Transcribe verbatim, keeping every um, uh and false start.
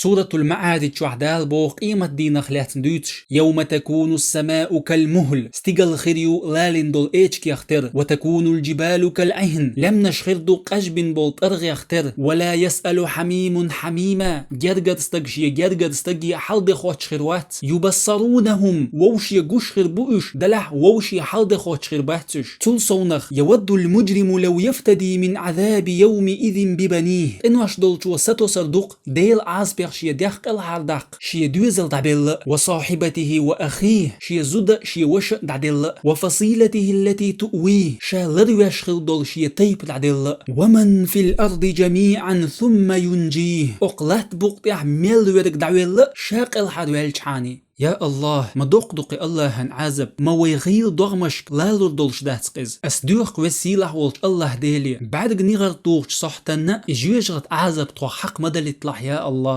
Суратул МаӀаридж чохь Дала боху къематдийнах лаьцна дуьйцуш: «يوم تكون السماء كالمهل», стигал хир ю лалийна долу эчигех тера, «وتكون الجبال كالعهن», лаьмнаш хир ду къажбина болу тӀаргӀех тера, «ولا يسأل حميم حميما», гергара стаг шен гергара стаге хьал де хоттуш хир вац, «يبصرونهم», вовше гуш хир бу уьш, делахь вовше хьал де хоттуш хир бац уьш. Цул совнах: «يود المجرم لو يفتدي من عذاب يومئذ ببنيه». Къинош долчо сатосар ду-кх Делан Ӏазапех шен дех кӀелхьардаккха, шен доьзал дӀабелла а, «وصاحبته وأخيه», шен зуда а, шен ваша а дӀаделла а, «وفصيلته التي تؤويه», ша ларвеш хилла долу шен тайпа дӀаделла а, «ومن في الأرض جميعا ثم ينجيه», окху латта букъа тӀехь мел верг дӀавелла а, ша кӀелхьарваьллачхьана. Я АллахӀ, ма доккха ду-кх и АллахӀан Ӏазап, ма вай гӀийла догӀмашка лалур долуш дац-кх иза. Ас доьху веза-сийлахь волчу АллахӀ Деле, бӀаьрг негӀар тухучу сохьтанна и жоьжахатин Ӏазап тхох хьакха ма далийталахь, я АллахӀ.